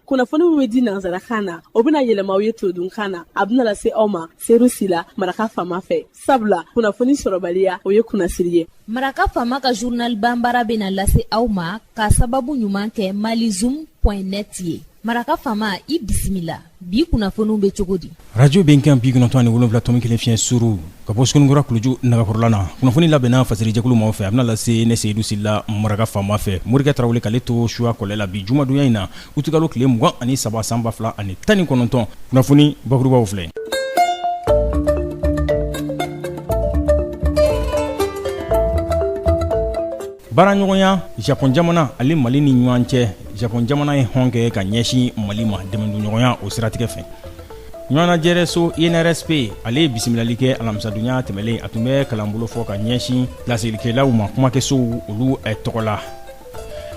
Kunnafoni min bɛ di nansarakan na, o bɛna yɛlɛma aw ye todunkan na. A bɛna lase aw ma Seru Sila, Maraka Faama fɛ, sabula kunnafoni sɔrɔbaliya, o ye kunnasiri ye. Maraka Faama ka journal banbara bɛna lase aw ma ka sababu ɲuman kɛ malizoom point net ye. Maraka Faama, i bisimila. Bi kunnafoniw bɛ cogo di? Radio Bɛnkan 97.7 fiɲɛ suru ka bɔ Suguninkura kuluju nagakɔrɔla na. Kunnafoni labɛnna fasirijɛkulu maaw fɛ, a bɛna lase ne Seyidu Sila, Maraka Faama fɛ. Morikɛ Tarawele k'ale to suya kɔlɛ la bi jumadonya in na, utikalo tile 23 san 2019. Kunnafoni bakurubaw filɛ. Baaraɲɔgɔnya Japon jamana ale Mali ni ɲɔgɔn cɛ. Japon jamana ye hɔn kɛ ka ɲɛsin Mali ma dɛmɛdonɲɔgɔnya o siratigɛ fɛ. Ɲɔgɔnnajɛrɛso INRSP, ale ye bisimilali kɛ alamisadonya tɛmɛlen. A tun bɛ kalanbolo fɔ ka ɲɛsin laselikɛlaw ma kumakɛsow olu tɔgɔ la.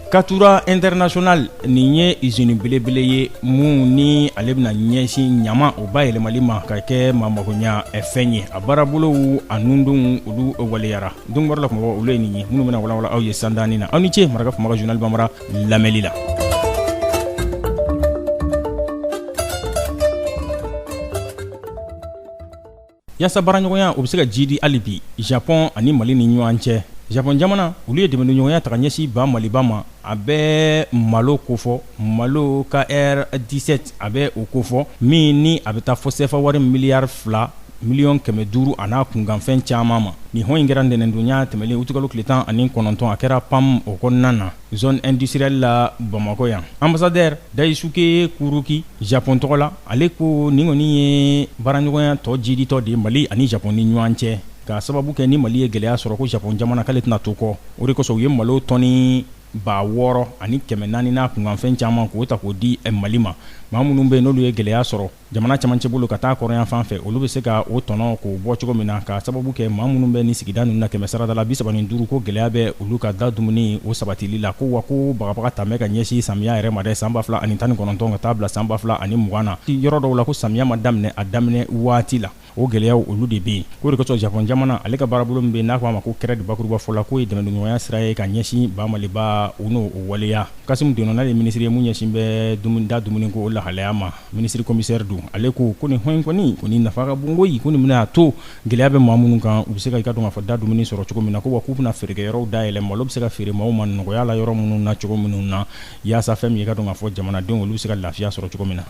Katura International, nin ye usine belebele ye mun ni ale bɛna ɲɛsin ɲama o bayɛlɛmali ma ka kɛ maa magoɲa fɛn ye. A baarabolow a nundonw olu waleyara. Don la kuma olu ye nin ye minnu bɛna walawala aw ye sandaani na. Aw ni ce Maraka Faama ka journal banbara lamɛnli la. Yaasa baaraɲɔgɔnya o bɛ se ka jidi hali bi Japon ani Mali ni ɲɔgɔn cɛ. Japon jamana olu ye dɛmɛdonɲɔgɔnya ta ka ɲɛsin ba Maliba ma. A bɛ malo kofɔ, malo KR17, a bɛ o kofɔ min ni a bɛ taa fɔ sefa wari miliyari 2 miliyɔn 500 a n'a kunkanfɛn caman ma. Nin hɔn in kɛra ntɛnɛndonya tɛmɛnen utikalo tile 19, a kɛra PAM o kɔnɔna na, zone industrielle la Bamakɔ yan. Ambassadeur Daisuke Kuroki Japon tɔgɔ la, ale ko nin kɔni ye baaraɲɔgɔnya tɔ jiditɔ de ye Mali ani Japon ni ɲɔgɔn cɛ, k'a sababu kɛ ni Mali ye gɛlɛya sɔrɔ ko Japon jamana k'ale tɛna to kɔ. O de kosɔn u ye malo tɔni 6400 n'a kunkanfɛn caman k'o ta k'o di Mali ma. Maa minnu bɛ yen n'olu ye gɛlɛya sɔrɔ jamana camancɛ bolo ka taa kɔrɔnyanfan fɛ, olu bɛ se ka o tɔnɔ k'o bɔ cogo min na, k'a sababu kɛ maa minnu bɛ nin sigida ninnu na 135 ko gɛlɛya bɛ olu ka da dumuni o sabatili la. Ko wa ko bagabaga ta bɛ ka ɲɛsin samiya yɛrɛ ma dɛ, san 2019 ka taa bila san 2020 na. Yɔrɔ dɔw la ko samiya ma daminɛ a daminɛ waati la, o gɛlɛyaw olu de bɛ yen. K'o de kosɔn Japon jamana ale ka baarabolo min bɛ yen n'a ko a ma ko CRED, bakuruba fɔ la, k'o ye dɛmɛdonɲɔgɔnya sira ye ka ɲɛsin ba Maliba, u n'o waleya. Kasimu Dɔnɔ, n'ale ye minisiri ye mun ɲɛsin bɛ da dumuniko o lahalaya ma, minisiri commissaire don, ale ko ko nin hɔn in kɔni ko nin nafa ka bon koyi, ko nin bɛna a to gɛlɛya bɛ maa minnu kan u bɛ se ka i ka dɔn k'a fɔ da dumuni sɔrɔ cogo min na. Ko wa k'u bɛna feerekɛyɔrɔw dayɛlɛ, malo bɛ se ka feere maaw ma nɔgɔya la yɔrɔ minnu na cogo minnu na, yaasa fɛn min ye i ka dɔn k'a fɔ jamanadenw olu bɛ se ka lafiya sɔrɔ cogo min na.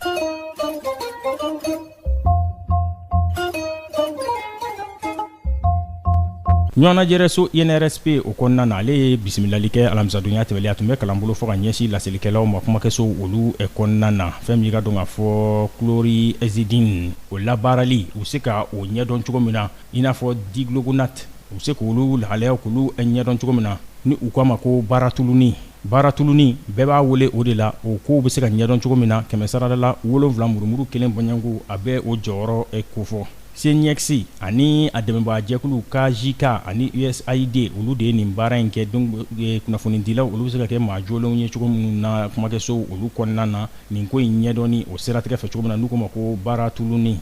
Ɲɔgɔnnajɛrɛso INRSP o kɔnɔna na, ale ye bisimilali kɛ alamisadonya tɛmɛlen. A tun bɛ kalanbolo fɔ ka ɲɛsin laselikɛlaw ma kumakɛsow olu kɔnɔna na. Fɛn min i ka dɔn k'a fɔ chlorhexidine o labaarali, u bɛ se ka o ɲɛdɔn cogo min na, i n'a fɔ digluconate, u bɛ se k'olu lahalayaw k'olu ɲɛdɔn cogo min na, ni u k'a ma ko baaratulunin. Baaratulunin bɛɛ b'a wele o de la. O kow bɛ se ka ɲɛdɔn cogo min na, kɛmɛ sarada la 7 murumuru kelen bɔɲɔgɔnko, a bɛ o jɔyɔrɔ kofɔ. CNEX ani a dɛmɛbaajɛkulu KJK ani USAID, olu de ye nin baara in kɛ. Donc kunnafonidilaw olu bɛ se ka kɛ maa jolenw ye cogo minnu na kumakɛsow olu kɔnɔna na, nin ko in ɲɛdɔnni o siratigɛ fɛ cogo min na, n'u k'o ma ko baaratulunin.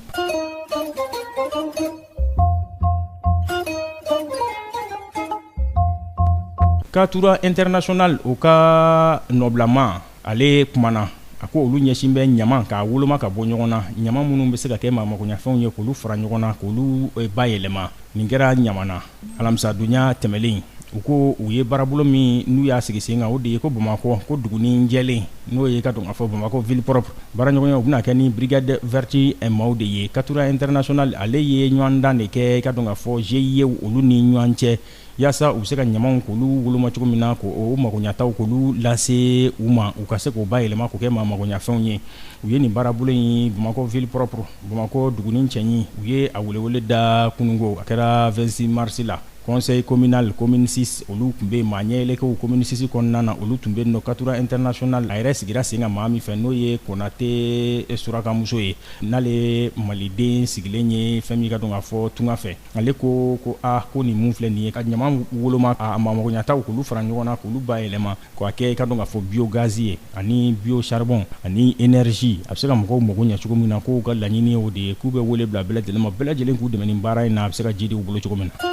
Katura International o ka nɔbilama, ale kumana, a ko olu ɲɛsin bɛ ɲama k'a woloma ka bɔ ɲɔgɔn na, ɲama minnu bɛ se ka kɛ maa magoɲafɛnw ye, k'olu fara ɲɔgɔn na k'olu bayɛlɛma. Nin kɛra Ɲamana alamisadonya tɛmɛlen. U ko u ye baarabolo min n'u y'a sigi sen kan, o de ye ko Bamakɔ ko dugunin jɛlen, n'o ye ka dɔn k'a fɔ Bamakɔ ville propre. Baaraɲɔgɔnya u bɛna kɛ ni brigade verte maaw de ye. Katura International ale ye ɲɔgɔndan de kɛ ka dɔn k'a fɔ GIE olu ni ɲɔgɔn cɛ, yaasa u bɛ se ka ɲamaw k'olu woloma cogo min na, k'o magoɲataw k'olu lase u ma, u ka se k'o bayɛlɛma k'o kɛ maa magoɲafɛnw ye. U ye nin baarabolo in Bamakɔ ville propre, Bamakɔ dugunin cɛɲi, u ye a welewele da kununko, a kɛra 26 mars la. Conseil communal commune 6 olu tun bɛ yen, maa ɲɛyɛlɛkɛw commune 6 kɔnɔna na olu tun bɛ yen nɔ. Katura International a yɛrɛ sigira sen kan maa min fɛ, n'o ye Konate surakamuso ye, n'ale ye maliden sigilen ye fɛn min ka dɔn k'a fɔ tunga fɛ. Ale ko ko aa ko nin mun filɛ nin ye, ka ɲama woloma a magoɲataw k'olu fara ɲɔgɔn na k'olu bayɛlɛma k'a kɛ i ka dɔn k'a fɔ biogaz ye ani biocharbon ani énergie, a bɛ se ka mɔgɔw mago ɲɛ cogo min na, k'u ka laɲini ye o de ye, k'u bɛ wele bila bɛɛ lajɛlen ma, bɛɛ lajɛlen k'u dɛmɛ nin baara in na, a bɛ se ka ji di u bolo cogo min na.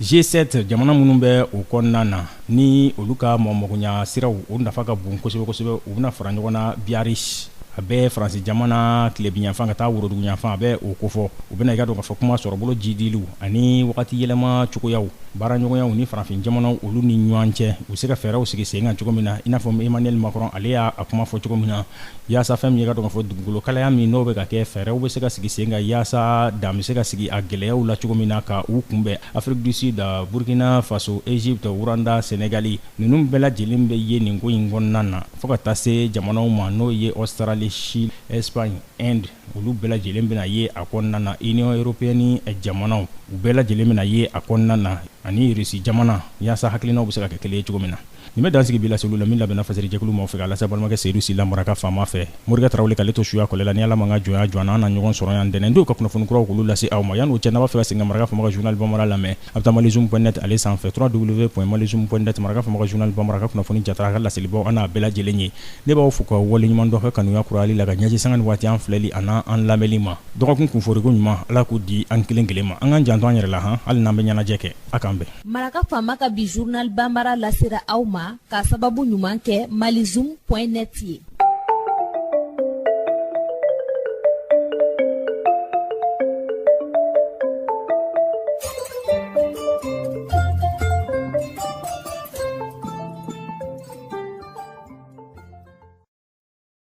G7 jamana minnu bɛ o kɔnɔna na, ni olu ka mɔgɔmagoɲa siraw o nafa ka bon kosɛbɛ kosɛbɛ, u bɛna fara ɲɔgɔn na Biarritz, a bɛ Faransi jamana tilebinyanfan ka taa woroduguyanfan, a bɛ o kofɔ. U bɛna i ka dɔn k'a fɔ kuma sɔrɔbolo jidiliw ani wagati yɛlɛma cogoyaw, baaraɲɔgɔnyaw ni farafin jamanaw olu ni ɲɔgɔn cɛ, u bɛ se ka fɛɛrɛw sigi sen kan cogo min na, i n'a fɔ Emmanuel Macron ale y'a kuma fɔ cogo min na, yaasa fɛn min ye ka dɔn k'a fɔ dugukolo kalaya min n'o bɛ ka kɛ, fɛɛrɛw bɛ se ka sigi sen kan yaasa dan bɛ se ka sigi a gɛlɛyaw la cogo min na ka u kunbɛn. Afrique du Sud, Burkina Faso, Égypte, Rwanda, Sénégal, ninnu bɛɛ lajɛlen bɛ ye nin ko in kɔnɔna na, fo ka taa se jamanaw ma n'o ye Australie, Chili, Espagne, Inde, olu bɛɛ lajɛlen bɛna ye a kɔnɔna na. Union européenne jamanaw, u bɛɛ lajɛlen bɛna ye a kɔnɔna na, ani Russie jamana, yaasa hakilinaw bɛ se ka kɛ kelen ye cogo min na. Nin bɛ dan sigi bi laseliw la min labɛnna fasɛri jɛkulu maaw fɛ k'a lase balimakɛ Seyidu Sila Maraka faama fɛ. Morikɛ Tarawele k'ale to suya kɔlɛ la. Ni Ala ma n ka jɔnya jɔ an na, an na ɲɔgɔn sɔrɔ yan ntɛnɛn don ka kunnafoni kuraw k'olu lase aw ma. Yanni o cɛ, n'a b'a fɛ ka segin ka Maraka faama ka journal bambara lamɛn, a bɛ taa malizoom.net ale sanfɛ, www.malizoom.net. Maraka faama ka journal bambara ka kunnafoni jatara, a ka laselibaw an n'a bɛɛ lajɛlen ye. Ne b'aw fo ka waleɲuman dɔn ka kanuya kurayali la ka ɲɛsin sanga ni waati an filɛli a n'an lamɛnli ma. Dɔgɔkun kunforiko ɲuman, Ala k'o di an kelen kelen ma. An k'an janto an yɛrɛ la han, hali n'an bɛ ɲɛnajɛ kɛ. A k'an bɛn. Maraka faama ka bi journal bambara lasera aw ma k'a sababu ɲuman kɛ malizoom.net ye.